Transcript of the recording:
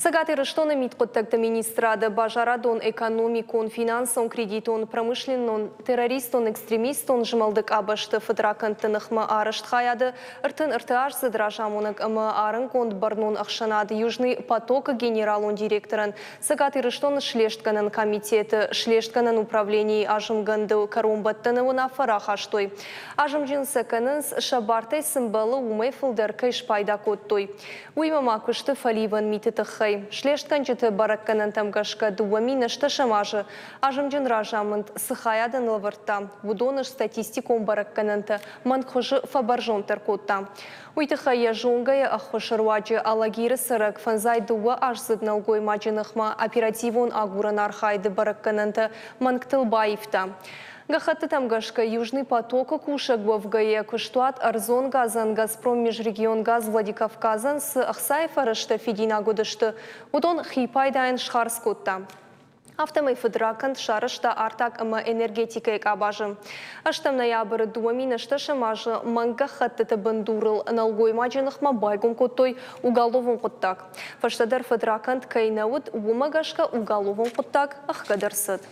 Цӕгат Ирыстоны мидхъуыддӕгты министрады базарадон-экономикон, финансон-кредитон, промышленнон, террористон-экстремистон змӕлды къабӕзты фыдракӕндты ныхмӕ арӕзт хайады 33 аздзыд разамонӕг ӕмӕ арӕнгонд бӕрнон ӕхсӕнад Южный поток-ы генералон директорӕн Цӕгат Ирыстоны слестгӕнӕн комитеты слестгӕнӕн управленийы азымгӕнды кӕронбӕттӕны уынаффӕ рахастой. Азымджын сӕ кӕнынц, сӕ бартӕй цы мбӕлы, уымӕй фылдӕр кӕй спайда кодтой. Уыимӕ ма куысты фӕливӕн миты тыххӕй. Слестгӕнджыты бӕрӕггӕнӕнтӕм гӕсгӕ 2080 азы азымджын разамынд цы хайадӕн лӕвӕрдта, уыдоны статистикон бӕрӕггӕнӕнтӕ мӕнг хуызы фӕбӕрзонддӕр кодта. Уый тыххӕй йӕ зонгӕйы ӕххуысы руаджы Алагиры цӕрӕг 52 аздзыд нӕлгоймаджы ныхмӕ оперативон-агурӕн архайды бӕрӕггӕнӕнтӕ мӕнгтыл баивта. Гӕххӕттытӕм гӕсгӕ Южный поток-ы кусӕг уӕвгӕйӕ куыстуат ӕрдзон газӕн Газпром Межрегионгаз Владикавказӕн цы ӕхцайы фӕрӕзтӕ фидинаг уыдысты, уыдон хи пайдайӕн схардз кодта. Афтӕмӕй фыдракӕнд сарӕзта артаг ӕмӕ энергетикӕйы къабазы. Ӕстӕм ноябры 2008 азы мӕнг гӕххӕттыты бындурыл нӕлгоймаджы ныхмӕ байгом кодтой уголовон хъуыддаг. Фӕстӕдӕр фыдракӕнд кӕй нӕ уыд, уымӕ гӕсгӕ уголовон хъуыддаг ӕхгӕд ӕрцыд.